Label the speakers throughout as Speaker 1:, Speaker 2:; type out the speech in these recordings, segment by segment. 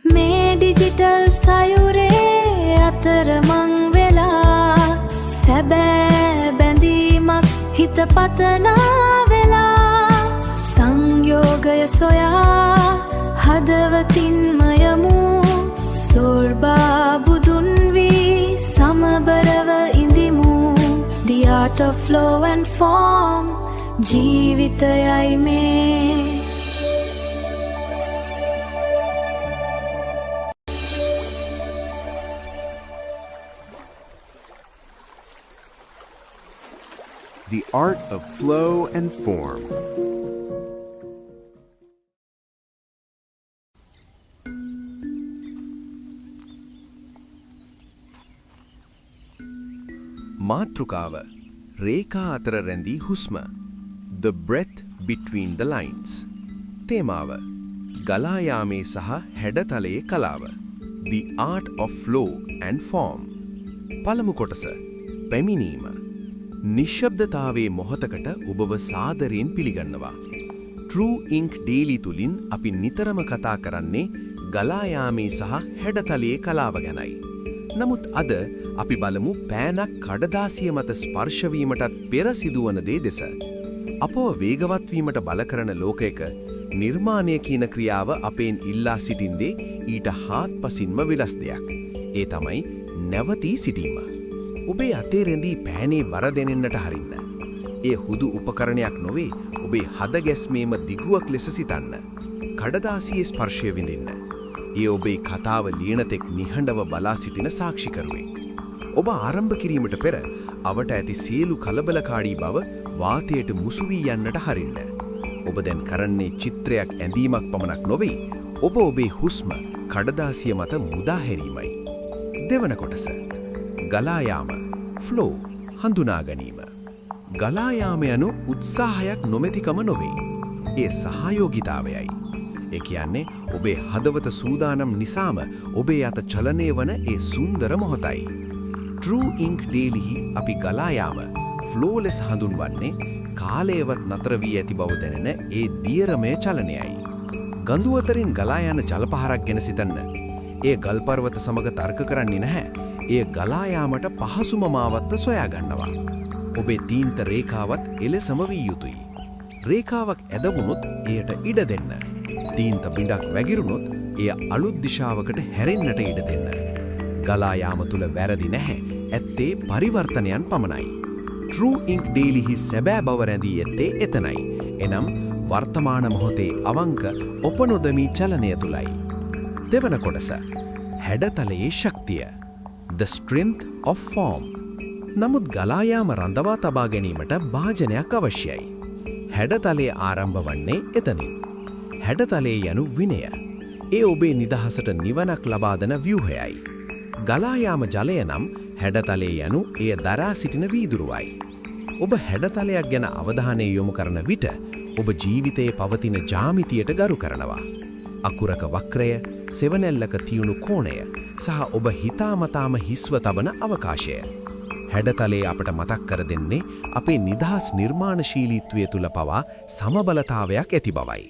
Speaker 1: මේ ඩිජිටල් සයුරේ අතරමං වෙලා සැබෑ බැඳීමක් හිත පතනා වෙලා සංයෝගය සොයා හදවතින්ම යමු සෝර්බා බුදුන් වී සමබරව ඉඳිමු. The art of flow and form ජීවිතයයි මේ.
Speaker 2: The art of flow and form. මාතෘකාව රේඛා අතර රැඳී හුස්ම. The breath between the lines. තේමාව ගලා යාමේ සහ හැඩතලයේ කලාව. The art of flow and form. පළමු කොටස පැමිණීම. නිශ්ශබ්දතාවයේ මොහොතකට ඔබව සාදරයෙන් පිළිගන්නවා. True Ink Daily තුලින් අපි නිතරම කතා කරන්නේ ගලා යාමේ සහ හැඩතලයේ කලාව ගැනයි. නමුත් අද අපි බලමු පෑනක් කඩදාසිය මත ස්පර්ශ වීමටත් පෙර සිදුවන දේ දෙස. අපව වේගවත් වීමට බල කරන ලෝකයක නිර්මාණය කියන ක්‍රියාව අපෙන් ඉල්ලා සිටින්නේ ඊට හාත්පසින්ම වෙනස් දෙයක්. ඒ තමයි නැවතී සිටීම. ඔබේ අතේ රැඳී පෑනේ බර දැනෙන්නට හරින්න. එය හුදු උපකරණයක් නොවේ, ඔබේ හද ගැස්මේම දිගුවක් ලෙස සිතන්න. කඩදාසියේ ස්පර්ශය විඳින්න. එය ඔබේ කතාව ලියන තෙක් නිහඬව බලා සිටින සාක්ෂිකරුවෙක්. ඔබ ආරම්භ කිරීමට පෙර අවට ඇති සියලු කලබලකාරී බව වාතයට මුසු වී යන්නට හරින්න. ඔබ දැන් කරන්නේ චිත්‍රයක් ඇඳීමක් පමණක් නොවේ. ඔබ ඔබේ හුස්ම කඩදාසිය මත මුදා හැරීමයි. දෙවන කොටස ගලා යාම, ෆ්ලෝ හඳුනා ගැනීම. ගලා යාම යනු උත්සාහයක් නොමැතිකම නොවේ. ඒ සහයෝගිතාවයයි. ඒ කියන්නේ ඔබේ හදවත සූදානම් නිසාම ඔබේ අත චලනය වන ඒ සුන්දර මොහොතයි. True Ink Daily අපි ගලා යාම ෆ්ලෝ ලෙස හඳුන්වන්නේ කාලයවත් නතර වී ඇති බව දැනෙන ඒ දියරමය චලනයයි. ගඳු අතරින් ගලා යන ජලපහරක් ගැන සිතන්න. එය ගල් පර්වත සමග තර්ක කරන්නේ නැහැ. එය ගලා යාමට පහසුම මාවත්ත සොයා ගන්නවා. ඔබේ තීන්ත රේඛාවත් එලෙසම විය යුතුයි. රේඛාවක් ඇද වුණොත් එයට ඉඩ දෙන්න. තීන්ත බිඳක් වැගිරුණොත් එය අලුත් දිශාවකට හැරෙන්නට ඉඩ දෙන්න. ගලා යාම තුල වැරදි නැහැ. ඇත්තේ පරිවර්තනයන් පමණයි. True Ink Daily හි සැබෑ බව රැඳී ඇත්තේ එතනයි. එනම් වර්තමාන මොහොතේ අවංක ඔප නොදමී චලනය තුලයි. දෙවන කොටස හැඩතලයේ ශක්තිය. The strength of form. නමුත් ගලා යාම රඳවා තබා ගැනීමට භාජනයක් අවශ්‍යයි. හැඩතලයේ ආරම්භ වන්නේ එතනින්. හැඩතලයේ යනු විනය. ඒ ඔබේ නිදහසට නිවනක් ලබා දෙන ව්‍යුහයයි. ගලා යාම ජලය නම් හැඩතලයේ යනු එය දරා සිටින වීදුරුවයි. ඔබ හැඩතලයක් ගැන අවධානය යොමු කරන විට ඔබ ජීවිතයේ පවතින ජාමිතියට ගරු කරනවා. අකුරක වක්‍රය, සෙවණැල්ලක තියුණු කෝණය සහ ඔබ හිතාමතාම හිස්ව තබන අවකාශය. හැඩතලයේ අපට මතක් කර දෙන්නේ අපේ නිදහස් නිර්මාණශීලීත්වය තුළ පවා සමබලතාවයක් ඇති බවයි.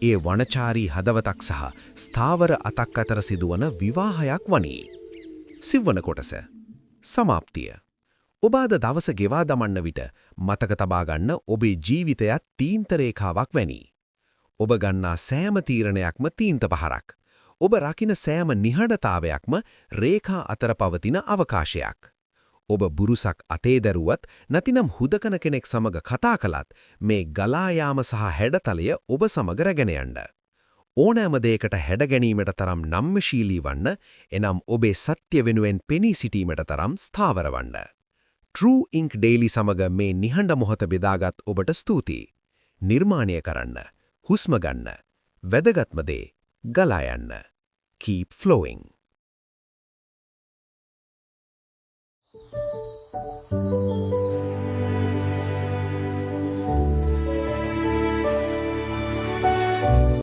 Speaker 2: ඒ වනචාරී හදවතක් සහ ස්ථාවර අතක් අතර සිදුවන විවාහයක් වනී. සිව්වන කොටස සමාප්තිය. ඔබ අද දවස ගෙවා දමන්න විට මතක තබා ගන්න ඔබේ ජීවිතයත් තීන්ත රේඛාවක් වැනි. ඔබ ගන්නා සෑම තීරණයක්ම තීන්ත පහරක්. ඔබ රකින සෑම නිහඬතාවයක්ම රේඛා අතර පවතින අවකාශයක්. ඔබ බුරුසක් අතේ දැරුවත් නැතිනම් හුදකන කෙනෙක් සමග කතා කළත් මේ ගලා යාම සහ හැඩතලය ඔබ සමග රැගෙන යන්න. ඕනෑම දෙයකට හැඩ ගැනීමට තරම් නම්‍යශීලී වන්න, එනම් ඔබේ සත්‍ය වෙනුවෙන් පෙනී සිටීමට තරම් ස්ථාවර වන්න. True Ink Daily සමග මේ නිහඬ මොහොත බෙදාගත් ඔබට ස්තුතියි. නිර්මාණය කරන්න, හුස්ම ගන්න, වැදගත්ම දේ ගලා යන්න. Keep flowing.
Speaker 1: Thank you.